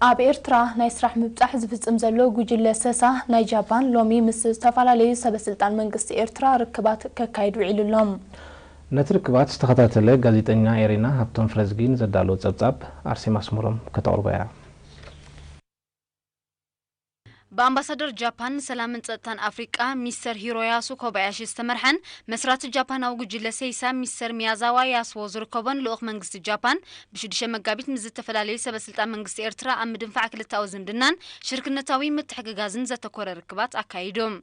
ኣብ ኤርትራ ናይ ስራሕ ምብጻሕ ዝፍጽም ዘሎ ጉጅለ ሰሳ ናይ ጃፓን ሎሚ ምስ ዝተፈላለዩ ሰበ ስልጣን መንግስቲ ኤርትራ ርክባት ከካይድ ውዒሉ ኣሎ። ነቲ ርክባት ዝተኸታተለ ጋዜጠኛ ኤሪና ሃብቶም ፍረዝጊ ንዘዳለዎ ጸብጻብ ኣርሴማ ኣስመሮም ከተቕርቦ እያ። ብኣምባሳደር ጃፓን ንሰላምን ጸጥታን ኣፍሪቃ ሚስተር ሂሮያሱ ኮባያሺ ዝተመርሐን መስራቲ ጃፓናዊ ጉጅለ ሴይሳ ሚስተር ሚያዛዋ ያስዎ ዝርከቦን ልኡኽ መንግስቲ ጃፓን ብሽዱሽተ መጋቢት ምስ ዝተፈላለዩ ሰበ ስልጣን መንግስቲ ኤርትራ ኣብ ምድንፋዕ ክልተኣዊ ዝምድናን ሽርክነታዊ ምትሕግጋዝን ዘተኮረ ርክባት ኣካይዶም።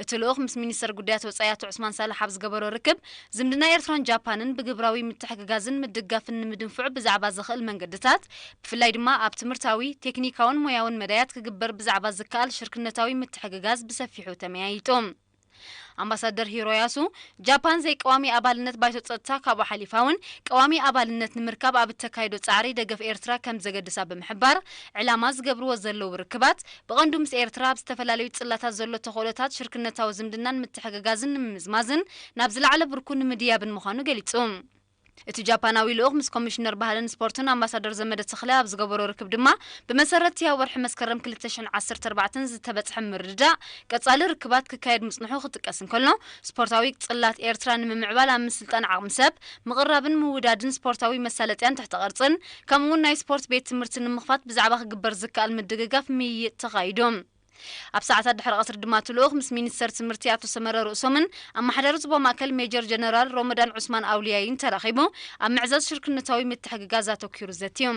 እቲ ልኡኽ ምስ ሚኒስተር ጉዳያት ወጻኢ ኣቶ ዑስማን ሳልሕ ኣብ ዝገበሮ ርክብ፣ ዝምድና ኤርትራን ጃፓንን ብግብራዊ ምትሕግጋዝን ምድጋፍን ንምድንፍዑ ብዛዕባ ዘኽእል መንገድታት፣ ብፍላይ ድማ ኣብ ትምህርታዊ፣ ቴክኒካውን ሞያውን መዳያት ክግበር ብዛዕባ ዝከኣል ሽርክነታዊ ምትሕግጋዝ ብሰፊሑ ተመያይጡ። ኣምባሳደር ሂሮያሱ፣ ጃፓን ዘይቀዋሚ ኣባልነት ባይቶ ጸጥታ ካብኡ ሓሊፋ እውን ቀዋሚ ኣባልነት ንምርካብ ኣብ እተካይዶ ጻዕሪ ደገፍ ኤርትራ ከም ዘገድሳ ብምሕባር፣ ዕላማ ዝገብርዎ ዘለዉ ርክባት ብቐንዱ ምስ ኤርትራ ኣብ ዝተፈላለዩ ጽላታት ዘሎ ተኽእሎታት ሽርክነታዊ ዝምድናን ምትሕግጋዝን ንምምዝማዝን ናብ ዝለዓለ ብርኩ ንምድያብን ምዃኑ ገሊጹ። እቲ ጃፓናዊ ልኡኽ ምስ ኮሚሽነር ባህልን ስፖርትን ኣምባሳደር ዘመደ ተኽለ ኣብ ዝገበሮ ርክብ ድማ፣ ብመሰረት እቲ ኣብ ወርሒ መስከረም ክልተ ሽሕን ዓሰርተ ኣርባዕተን ዝተበጽሐ ምርድዳእ፣ ቀጻሊ ርክባት ክካየድ ምጽንሑ ክጥቀስ እንከሎ፣ ስፖርታዊ ጽላት ኤርትራ ንምምዕባል ኣብ ምስልጣን ዓቕሚ ሰብ፣ ምቕራብን ምውዳድን ስፖርታዊ መሳለጥያን ትሕተ ቅርጽን፣ ከምኡ'ውን ናይ ስፖርት ቤት ትምህርቲ ንምኽፋት ብዛዕባ ክግበር ዝከኣል ምድግጋፍ ምይይጥ ተኻይዱ። ኣብ ሰዓታት ድሕሪ ቀትሪ ድማ እቲ ልኡኽ ምስ ሚኒስተር ትምህርቲ ኣቶ ሰመረ ርእሶምን ኣመሓዳሪ ዞባ ማእከል ሜጀር ጀነራል ሮመዳን ዑስማን ኣውልያይን ተራኺቡ ኣብ ምዕዛዝ ሽርክነታዊ ምትሕግጋዝ ኣተኲሩ ዘትዩ።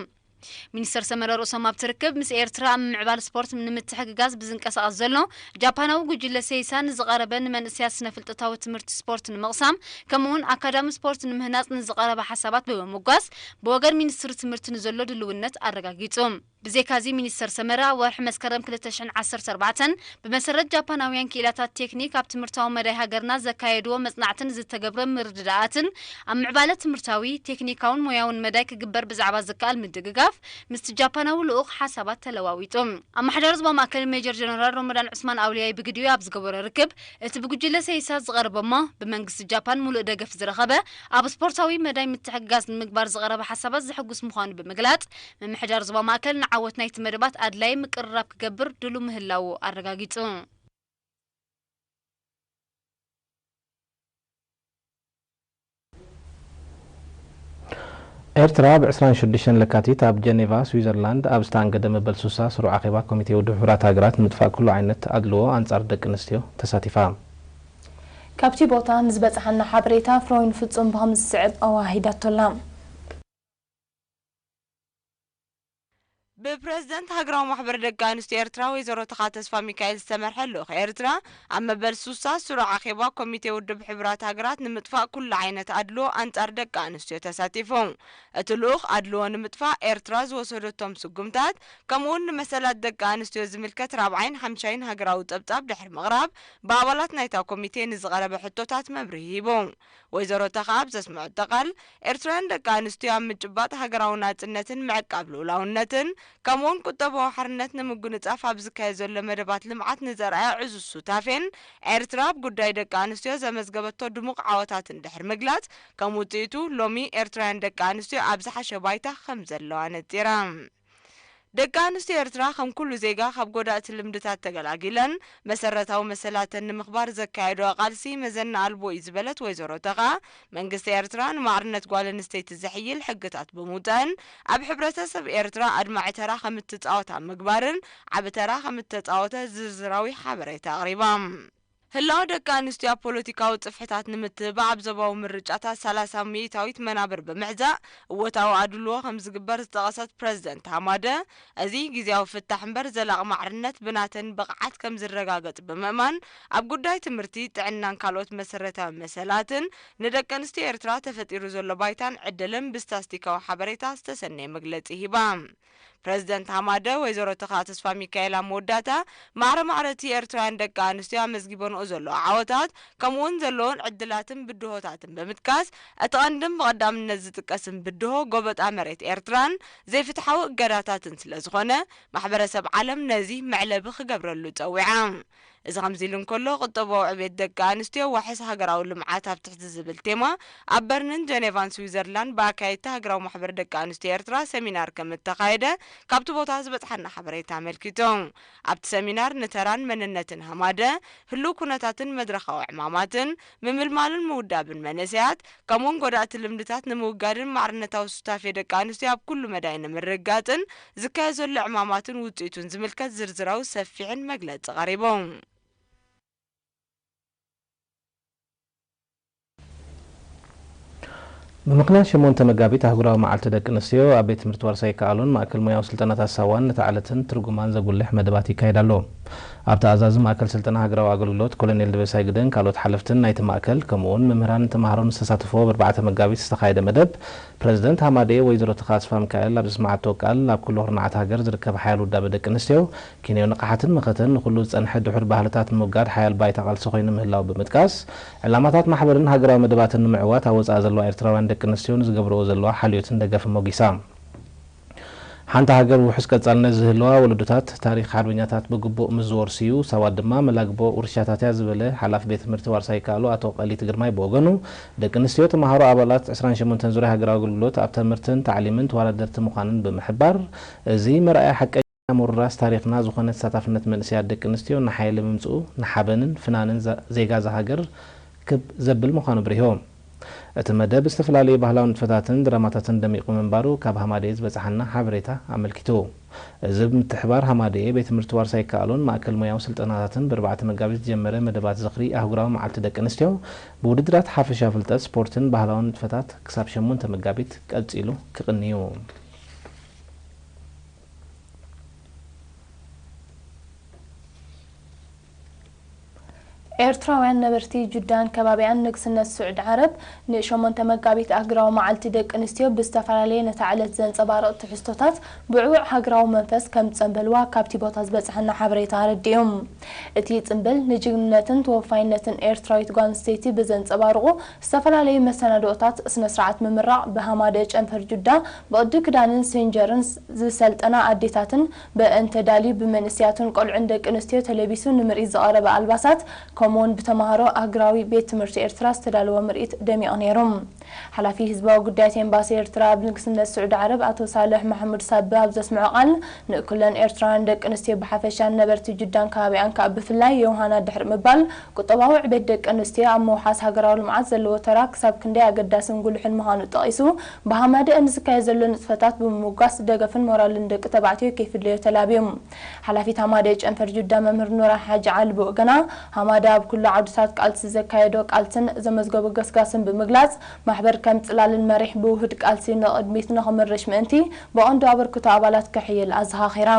ሚኒስተር ሰመረ ርእሶም ኣብቲ ርክብ፣ ምስ ኤርትራ ኣብ ምምዕባል ስፖርት ንምትሕግጋዝ ብዝንቀሳቐስ ዘሎ ጃፓናዊ ጉጅለ ሴይሳ ንዝቐረበ ንመንእሰያት ስነ ፍልጠታዊ ትምህርቲ ስፖርት ንምቕሳም፣ ከምኡ'ውን ኣካዳሚ ስፖርት ንምህናጽ ንዝቐረበ ሓሳባት ብምምጓስ፣ ብወገን ሚኒስትሪ ትምህርቲ ንዘሎ ድልውነት ኣረጋጊጹ። ብዘይካዚ፣ ሚኒስተር ሰመረ ኣብ ወርሒ መስከረም ክልተ ሽሕን ዓሰርተ ኣርባዕተን ብመሰረት ጃፓናውያን ክኢላታት ቴክኒክ ኣብ ትምህርታዊ መዳይ ሃገርና ዘካየድዎ መጽናዕትን ዝተገብረ ምርድዳኣትን፣ ኣብ ምዕባለ ትምህርታዊ፣ ቴክኒካውን ሞያውን መዳይ ክግበር ብዛዕባ ዝከኣል ምድግጋፍ ምስቲ ጃፓናዊ ልኡኽ ሓሳባት ተለዋዊጡ። ኣመሓዳሪ ዞባ ማእከል ሜጀር ጀነራል ሮመዳን ዑስማን ኣውልያይ ብግዲኡ ኣብ ዝገበሮ ርክብ፣ እቲ ብጉጅለ ሴይሳ ዝቐረበ እሞ ብመንግስቲ ጃፓን ሙሉእ ደገፍ ዝረኸበ ኣብ ስፖርታዊ መዳይ ምትሕግጋዝ ንምግባር ዝቐረበ ሓሳባት ዘሐጉስ ምዃኑ ብምግላጽ፣ ምምሕዳር ዞባ ማእከል ንዓወት ናይቲ መደባት ኣድላዪ ምቅርራብ ክገብር ድሉ ምህላዉ ኣረጋጊጹ። ኤርትራ ብ ዕስራን ሽዱሽተን ለካቲት ኣብ ጀኔቫ ስዊዘርላንድ ኣብ ዝተኣንገደ መበል ሱሳ ስሩዕ ኣኼባ ኮሚቴ ውድብ ሕቡራት ሃገራት ንምጥፋእ ኩሉ ዓይነት ኣድልዎ ኣንጻር ደቂ ኣንስትዮ ተሳቲፋ። ካብቲ ቦታ ንዝበጽሓና ሓበሬታ ፍሮይን ፍጹም ብኸምዚ ዝስዕብ ኣወሃሂዳቶ ኣላ። ብፕረዚደንት ሃገራዊ ማሕበር ደቂ ኣንስትዮ ኤርትራ ወይዘሮ ተኻ ተስፋ ሚካኤል ዝተመርሐ ልኡኽ ኤርትራ ኣብ መበል ሱሳ ስሩዕ ኣኼባ ኮሚቴ ውድብ ሕቡራት ሃገራት ንምጥፋእ ኩሉ ዓይነት ኣድልዎ ኣንጻር ደቂ ኣንስትዮ ተሳቲፉ። እቲ ልኡኽ ኣድልዎ ንምጥፋእ ኤርትራ ዝወሰደቶም ስጉምታት ከምኡውን ንመሰላት ደቂ ኣንስትዮ ዝምልከት ራብዓይን ሓምሻይን ሃገራዊ ጸብጻብ ድሕሪ ምቕራብ ብኣባላት ናይታ ኮሚቴ ንዝቐረበ ሕቶታት መብርሂ ሂቡ። ወይዘሮ ተኻ ኣብ ዘስምዐቶ ቃል፣ ኤርትራውያን ደቂ ኣንስትዮ ኣብ ምጭባጥ ሃገራዊ ናጽነትን ምዕቃብ ልኡላውነትን፣ ከምኡውን ቁጠባዊ ሓርነት ንምጉንጻፍ ኣብ ዝካየድ ዘሎ መደባት ልምዓት ንዘርኣያ ዕዙዝ ሱታፌን፣ ኤርትራ ኣብ ጉዳይ ደቂ ኣንስትዮ ዘመዝገበቶ ድሙቕ ዓወታትን ድሕሪ ምግላጽ፣ ከም ውጽኢቱ ሎሚ ኤርትራውያን ደቂ ኣንስትዮ ኣብ ዝሓሸ ባይታ ከም ዘለዋ ነጺራ። ደቂ ኣንስትዮ ኤርትራ ከም ኩሉ ዜጋ ካብ ጎዳእቲ ልምድታት ተገላጊለን መሰረታዊ መሰላተን ንምኽባር ዘካየድኦ ቃልሲ መዘና ኣልቦ እዩ ዝበለት ወይዘሮ ተኻ፣ መንግስቲ ኤርትራ ንማዕርነት ጓል ኣንስተይቲ ዘሕይል ሕግታት ብምውጻእን ኣብ ሕብረተሰብ ኤርትራ ኣድማዒ ተራ ከም እትጻወት ኣብ ምግባርን ዓቢ ተራ ከም እተጻወተ ዝርዝራዊ ሓበሬታ ኣቕሪባ። ህላወ ደቂ ኣንስትዮ ኣብ ፖለቲካዊ ጽፍሕታት ንምትብባዕ ኣብ ዞባዊ ምርጫታት ሰላሳ ሚእታዊት መናብር ብምሕዛእ እወታዊ ኣድልዎ ከም ዝግበር ዝጠቐሰት ፕረዚደንት ሃማደ፣ እዚ ግዜያዊ ፍታሕ እምበር ዘላቒ ማዕርነት ብናተን ብቕዓት ከም ዝረጋገጽ ብምእማን፣ ኣብ ጉዳይ ትምህርቲ፣ ጥዕናን ካልኦት መሰረታዊ መሰላትን ንደቂ ኣንስትዮ ኤርትራ ተፈጢሩ ዘሎ ባይታን ዕድልን ብስታስቲካዊ ሓበሬታ ዝተሰነየ መግለጺ ሂባ። ፕረዚደንት ሃማደ ወይዘሮ ተኻ ተስፋ ሚካኤል ኣብ መወዳእታ፣ ማዕረ ማዕረ እቲ ኤርትራውያን ደቂ ኣንስትዮ ኣመዝጊበንኦ ዘለዋ ዓወታት፣ ከምኡውን ዘለዎን ዕድላትን ብድሆታትን ብምጥቃስ፣ እቲ ቀንድን ብቐዳምነት ዝጥቀስን ብድሆ ጎበጣ መሬት ኤርትራን ዘይፍትሓዊ እገዳታትን ስለ ዝኾነ፣ ማሕበረሰብ ዓለም ነዚ መዕለቢ ክገብረሉ ጸዊዓ። እዚ ከምዚ ኢሉ እንከሎ፣ ቁጠባዊ ዕቤት ደቂ ኣንስትዮ ዋሕስ ሃገራዊ ልምዓት ኣብ ትሕቲ ዝብል ቴማ ኣብ በርንን ጀኔቫን ስዊዘርላንድ ብኣካየድቲ ሃገራዊ ማሕበር ደቂ ኣንስትዮ ኤርትራ ሰሚናር ከም እተኻየደ ካብቲ ቦታ ዝበጽሓና ሓበሬታ ኣመልኪቱ። ኣብቲ ሰሚናር ንተራን መንነትን ሃማደ፣ ህሉው ኩነታትን መድረኻዊ ዕማማትን፣ ምምልማልን ምውዳብን መንእሰያት፣ ከምኡውን ጎዳእቲ ልምድታት ንምውጋድን ማዕርነታዊ ሱታፌ ደቂ ኣንስትዮ ኣብ ኩሉ መዳይ ንምርግጋጽን ዝካየድ ዘሎ ዕማማትን ውጽኢቱን ዝምልከት ዝርዝራዊ ሰፊሕን መግለጺ ቀሪቡ። ብምኽንያት ሸሞንተ መጋቢት ኣህጉራዊ መዓልቲ ደቂ ኣንስትዮ፣ ኣብ ቤት ትምህርቲ ዋርሳይ ከኣሎን ማእከል ሞያዊ ስልጠናታት ሳዋን ነታ ዕለትን ትርጉማን ዘጉልሕ መደባት ይካየድ ኣሎ። ኣብቲ ኣዛዚ ማእከል ስልጠና ሃገራዊ ኣገልግሎት ኮሎኔል ደበሳይ ግደን ካልኦት ሓለፍትን ናይቲ ማእከል፣ ከምኡውን መምህራንን ተምሃሮን ዝተሳተፍዎ፣ ብኣርባዕተ መጋቢት ዝተኻየደ መደብ፣ ፕረዚደንት ሃማደኤ ወይዘሮ ተኻ ኣስፋ ሚካኤል ኣብ ዘስምዓቶ ቃል፣ ኣብ ኩሉ ኩርናዓት ሃገር ዝርከብ ሓያል ውዳበ ደቂ ኣንስትዮ፣ ኪንዮ ንቕሓትን መኸተን ንኹሉ ዝጸንሐ ድሑር ባህልታት ንምውጋድ ሓያል ባይታ ቃልሲ ኮይኑ ምህላው ብምጥቃስ፣ ዕላማታት ማሕበርን ሃገራዊ መደባትን ንምዕዋት ኣብ ወጻኢ ዘለዋ ኤርትራውያን ደቂ ኣንስትዮ ንዝገብርኦ ዘለዋ ሓልዮትን ደገፍን ሞጊሳ። ሓንቲ ሃገር ውሑስ ቀጻልነት ዝህልዋ ወለዶታት ታሪኽ ሓርበኛታት ብግቡእ ምስ ዝወርሱ እዩ፣ ሰባት ድማ መላግቦ ውርሻታት እያ ዝበለ ሓላፊ ቤት ትምህርቲ ዋርሳይ ከኣሎ ኣቶ ቀሊት ግርማይ ብወገኑ፣ ደቂ ኣንስትዮ ተምሃሮ ኣባላት ዕስራን ሸሞንተን ዙርያ ሃገራዊ ኣገልግሎት ኣብ ትምህርትን ታዕሊምን ተወዳደርቲ ምዃንን ብምሕባር፣ እዚ መርኣያ ሓቀኛ ምውርራስ ታሪኽና ዝኾነ ተሳታፍነት መንእሰያት ደቂ ኣንስትዮ ንሓይሊ ምምጽኡ ንሓበንን ፍናንን ዛ-፣ ዜጋ እዛ ሃገር ክብ ዘብል ምዃኑ ብሪሆ። እቲ መደብ ዝተፈላለዩ ባህላዊ ንጥፈታትን ድራማታትን ደሚቑ ምንባሩ ካብ ሃማደኤ ዝበጽሓና ሓበሬታ ኣመልኪቱ። እዚ ብምትሕባር ሃማደኤ ቤት ትምህርቲ ዋርሳይ ከኣሎን ማእከል ሞያዊ ስልጠናታትን ብኣርባዕተ መጋቢት ዝጀመረ መደባት ዝኽሪ ኣህጉራዊ መዓልቲ ደቂ ኣንስትዮ ብውድድራት ሓፈሻ ፍልጠት፣ ስፖርትን ባህላዊ ንጥፈታት ክሳብ ሸሞንተ መጋቢት ቀጺሉ ክቕንዩ። ኤርትራውያን ነበርቲ ጁዳን ከባቢኣን ንግስነት ስዑድ ዓረብ ንሸሞንተ መጋቢት ኣህጉራዊ መዓልቲ ደቂ ኣንስትዮ ብዝተፈላለየ ነታ ዕለት ዘንጸባርቕ ትሕዝቶታት ብዕዉዕ ሃገራዊ መንፈስ ከም ዝጸንበልዋ ካብቲ ቦታ ዝበጽሐና ሓበሬታ ኣረዲኡ። እቲ ጽንብል ንጅግንነትን ተወፋይነትን ኤርትራዊት ጓል ኣንስተይቲ ብዘንጸባርቑ ዝተፈላለዩ መሰናድኦታት ስነ ስርዓት ምምራቕ ብሃማደ ጨንፈር ጁዳ ብቕዲ ክዳንን ሴንጀርን ዝሰልጠና ኣዴታትን ብእን ተዳልዩ ብመንእሰያትን ቆልዑን ደቂ ኣንስትዮ ተለቢሱ ንምርኢት ዝቐረበ ኣልባሳት፣ ከምኡውን ብተምሃሮ ኣህጉራዊ ቤት ትምህርቲ ኤርትራ ዝተዳለወ ምርኢት ደሚቑ ነይሩ። ሓላፊ ህዝባዊ ጉዳያት ኤምባሲ ኤርትራ ኣብ ንግስነት ስዑዲ ዓረብ ኣቶ ሳልሕ ማሕሙድ ሳቢ ኣብ ዘስምዖ ቃል፣ ንኩለን ኤርትራውያን ደቂ ኣንስትዮ ብሓፈሻን ነበርቲ ጁዳን ከባቢኣን ከኣ ብፍላይ ዮሃና ድሕሪ ምባል፣ ቁጠባዊ ዕቤት ደቂ ኣንስትዮ ኣብ ምውሓስ ሃገራዊ ልምዓት ዘለዎ ተራ ክሳብ ክንደይ ኣገዳስን ጉልሕን ምዃኑ ጠቒሱ፣ ብሃማደኤ ንዝካየድ ዘሎ ንጥፈታት ብምምጓስ ደገፍን ሞራልን ደቂ ተባዕትዮ ከይፍለዮ ተላብዩ። ሓላፊት ሃማደኤ ጨንፈር ጁዳ መምህር ኑራ ሓጂ ዓሊ ብወገና፣ ሃማደ ኣብ ኩሉ ዓውድታት ቃልሲ ዘካየዶ ቃልስን ዘመዝገቦ ገስጋስን ብምግላጽ፣ ማሕበር ከም ጽላልን መሪሕ ብውሁድ ቃልሲ ንቕድሚት ንኽምርሽ ምእንቲ ብቐንዱ ኣበርክቶ ኣባላት ክሕይል ኣዘኻኺራ።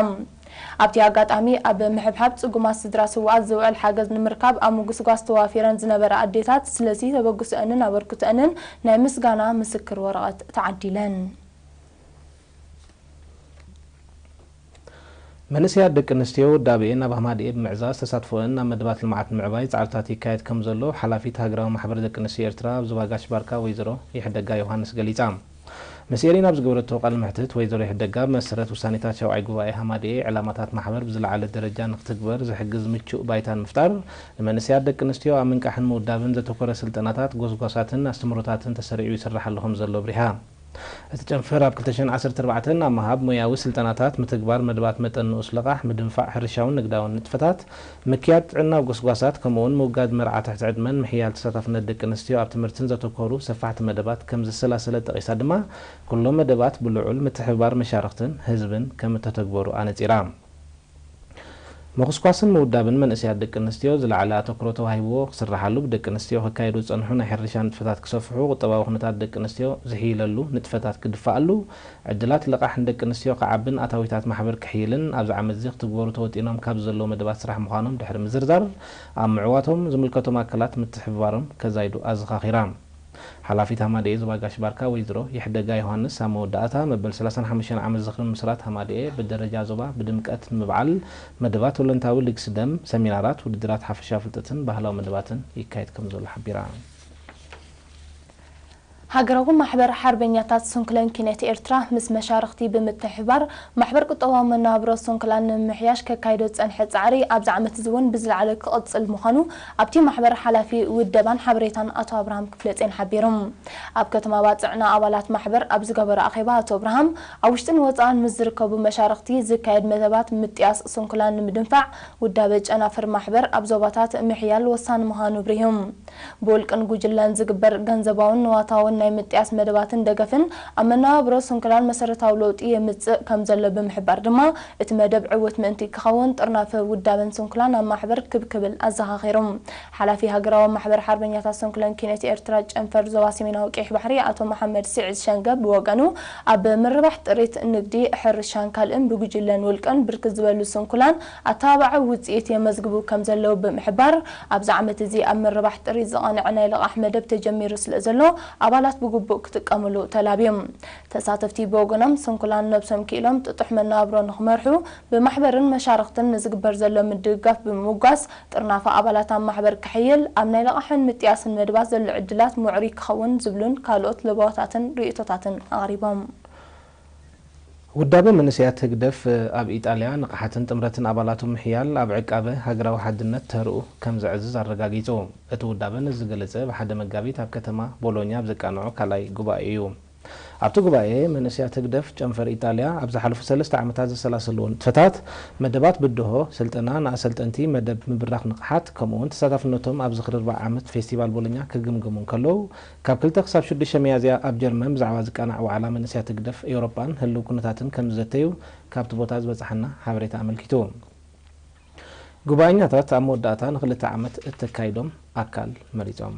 ኣብቲ ኣጋጣሚ፣ ኣብ ምሕብሓብ ጽጉማት ስድራ ስውኣት ዝውዕል ሓገዝ ንምርካብ ኣብ ምጉስጓስ ተዋፊረን ዝነበራ ኣዴታት፣ ስለዚ ተበግሶአንን ኣበርክቶአንን ናይ ምስጋና ምስክር ወረቐት ተዓዲለን። መንእሰያት ደቂ ኣንስትዮ ውዳቤኤን ኣብ ሃማደኤ ብምዕዛዝ ተሳትፎአን ኣብ መደባት ልምዓት ንምዕባይ ጻዕርታት ይካየድ ከም ዘሎ ሓላፊት ሃገራዊ ማሕበር ደቂ ኣንስትዮ ኤርትራ ኣብ ዞባ ጋሽ ባርካ ወይዘሮ ይሕደጋ ዮሃንስ ገሊጻ። ምስ ኤሪና ኣብ ዝገበረቶ ቃለ መሕትት፣ ወይዘሮ ይሕደጋ፣ ብመሰረት ውሳኔታት ሻውዓይ ጉባኤ ሃማደኤ፣ ዕላማታት ማሕበር ብዝለዓለ ደረጃ ንክትግበር ዝሕግዝ ምቹእ ባይታ ንምፍጣር፣ ንመንእሰያት ደቂ ኣንስትዮ ኣብ ምንቃሕን ምውዳብን ዘተኮረ ስልጠናታት፣ ጎስጓሳትን ኣስተምህሮታትን ተሰሪዑ ይስራሕ ኣሎ ከም ዘሎ ኣብሪሃ። እቲ ጨንፈር ኣብ ክልተ ሽሕን ዓሰርተ ኣርባዕተን ኣብ ምሃብ ሞያዊ ስልጠናታት፣ ምትግባር መደባት መጠን ንኡስ ልቓሕ፣ ምድንፋዕ ሕርሻውን ንግዳውን ንጥፈታት፣ ምክያድ ጥዕናዊ ጎስጓሳት፣ ከምኡውን ምውጋድ መርዓ ትሕቲ ዕድመን ምሕያል ተሳታፍነት ደቂ ኣንስትዮ ኣብ ትምህርትን ዘተኮሩ ሰፋሕቲ መደባት ከም ዘሰላሰለ ጠቒሳ ድማ፣ ኩሎም መደባት ብልዑል ምትሕብባር መሻርኽትን ህዝብን ከም እተተግበሩ ኣነጺራ። ምኹስኳስን ምውዳብን መንእሰያት ደቂ ኣንስትዮ ዝለዓለ ኣተኩሮ ተዋሂብዎ ክስርሓሉ፣ ብደቂ ኣንስትዮ ክካየዱ ዝጸንሑ ናይ ሕርሻ ንጥፈታት ክሰፍሑ፣ ቁጠባዊ ኩነታት ደቂ ኣንስትዮ ዝሕይለሉ ንጥፈታት ክድፋኣሉ፣ ዕድላት ልቓሕ ንደቂ ኣንስትዮ ክዓብን ኣታዊታት ማሕበር ክሕይልን ኣብዚ ዓመት እዚ ክትግበሩ ተወጢኖም ካብ ዘለዉ መደባት ስራሕ ምዃኖም ድሕሪ ምዝርዛር፣ ኣብ ምዕዋቶም ዝምልከቶም ኣካላት ምትሕብባሮም ከዛይዱ ኣዘኻኺራ። ሓላፊት ሃማደኤ ዞባ ጋሽ ባርካ ወይዘሮ ይሕደጋ ዮሃንስ ኣብ መወዳእታ፣ መበል ሰላሳን ሓሙሽተን ዓመት ዝኽሪ ምስራት ሃማደኤ ብደረጃ ዞባ ብድምቀት ንምብዓል መደባት ወለንታዊ ልግሲ ደም፣ ሰሚናራት፣ ውድድራት ሓፈሻ ፍልጠትን ባህላዊ መደባትን ይካየድ ከም ዘሎ ሓቢራ። ሃገራዊ ማሕበር ሓርበኛታት ስንኩላን ኪነት ኤርትራ ምስ መሻርኽቲ ብምትሕብባር ማሕበር ቁጠባዊ መነባብሮ ስንኩላን ንምምሕያሽ ከካይዶ ዝጸንሐ ጻዕሪ ኣብዚ ዓመት እዚ እውን ብዝለዓለ ክቕጽል ምዃኑ ኣብቲ ማሕበር ሓላፊ ውደባን ሓበሬታን ኣቶ ኣብርሃም ክፍለጼን ሓቢሮም። ኣብ ከተማ ባጽዕና ኣባላት ማሕበር ኣብ ዝገበሮ ኣኼባ ኣቶ ኣብርሃም ኣብ ውሽጥን ወጻእን ምስ ዝርከቡ መሻርኽቲ ዝካየድ መደባት ምጥያስ ስንኩላን ንምድንፋዕ ውዳበ ጨናፍር ማሕበር ኣብ ዞባታት ምሕያል ወሳኒ ምዃኑ ኣብሪሆም። ብውልቅን ጉጅለን ዝግበር ገንዘባውን ንዋታውን ናይ ምጥያስ መደባትን ደገፍን ኣብ መነባብሮ ስንኩላን መሰረታዊ ለውጢ የምጽእ ከም ዘሎ ብምሕባር ድማ እቲ መደብ ዕውት ምእንቲ ክኸውን ጥርናፈ ውዳበን ስንኩላን ኣብ ማሕበር ክብ ክብል ኣዘኻኺሮም። ሓላፊ ሃገራዊ ማሕበር ሓርበኛታት ስንኩላን ኪነት ኤርትራ ጨንፈር ዞባ ሰሜናዊ ቀይሕ ባሕሪ ኣቶ መሓመድ ስዒድ ሸንገ ብወገኑ ኣብ ምርባሕ ጥሪት ንግዲ፣ ሕርሻን ካልእን ብጉጅለን ውልቅን ብርክት ዝበሉ ስንኩላን ኣተባባዒ ውጽኢት የመዝግቡ ከም ዘለዉ ብምሕባር ኣብዚ ዓመት እዚ ኣብ ምርባሕ ጥሪት ዝቐንዐ ናይ ልቓሕ መደብ ተጀሚሩ ስለ ዘሎ ኣባላት ብግቡእ ክጥቀምሉ ተላብዮም። ተሳተፍቲ ብወገኖም ስንኩላን ነብሶም ክኢሎም ጥጡሕ መነባብሮ ንክመርሑ ብማሕበርን መሻርኽትን ንዝግበር ዘሎ ምድግጋፍ ብምምጓስ ጥርናፈ ኣባላት ኣብ ማሕበር ክሕይል ኣብ ናይ ልቓሕን ምጥያስን መደባት ዘሎ ዕድላት ምዕሩይ ክኸውን ዝብሉን ካልኦት ለበዋታትን ርእይቶታትን ኣቕሪቦም። ውዳበ መንእሰያት ህግደፍ ኣብ ኢጣልያ ንቕሓትን ጥምረትን ኣባላቱ ምሕያል ኣብ ዕቃበ ሃገራዊ ሓድነት ተርኡ ከም ዘዕዝዝ ኣረጋጊጹ። እቲ ውዳበ ነዚ ዝገለጸ ብሓደ መጋቢት ኣብ ከተማ ቦሎኛ ኣብ ዘቃንዖ ካልኣይ ጉባኤ እዩ። ኣብቲ ጉባኤ መንእሰያት ህግደፍ ጨንፈር ኢጣልያ ኣብ ዝሓለፉ ሰለስተ ዓመታት ዘሰላሰልዎ ንጥፈታት፣ መደባት ብድሆ፣ ስልጠና ንኣሰልጠንቲ፣ መደብ ምብራኽ ንቕሓት ከምኡ'ውን ተሳታፍነቶም ኣብ ዝኽሪ ኣርብዓ ዓመት ፌስቲቫል ቦሎኛ ክግምግሙ እንከለዉ፣ ካብ ክልተ ክሳብ ሽዱሽተ ሚያዝያ ኣብ ጀርመን ብዛዕባ ዝቃናዕ ዋዕላ መንእሰያት ህግደፍ ኤውሮጳን ህልው ኩነታትን ከም ዝዘተዩ ካብቲ ቦታ ዝበጽሓና ሓበሬታ ኣመልኪቱ። ጉባኤኛታት ኣብ መወዳእታ ንኽልተ ዓመት እተካይዶም ኣካል መሪጾም።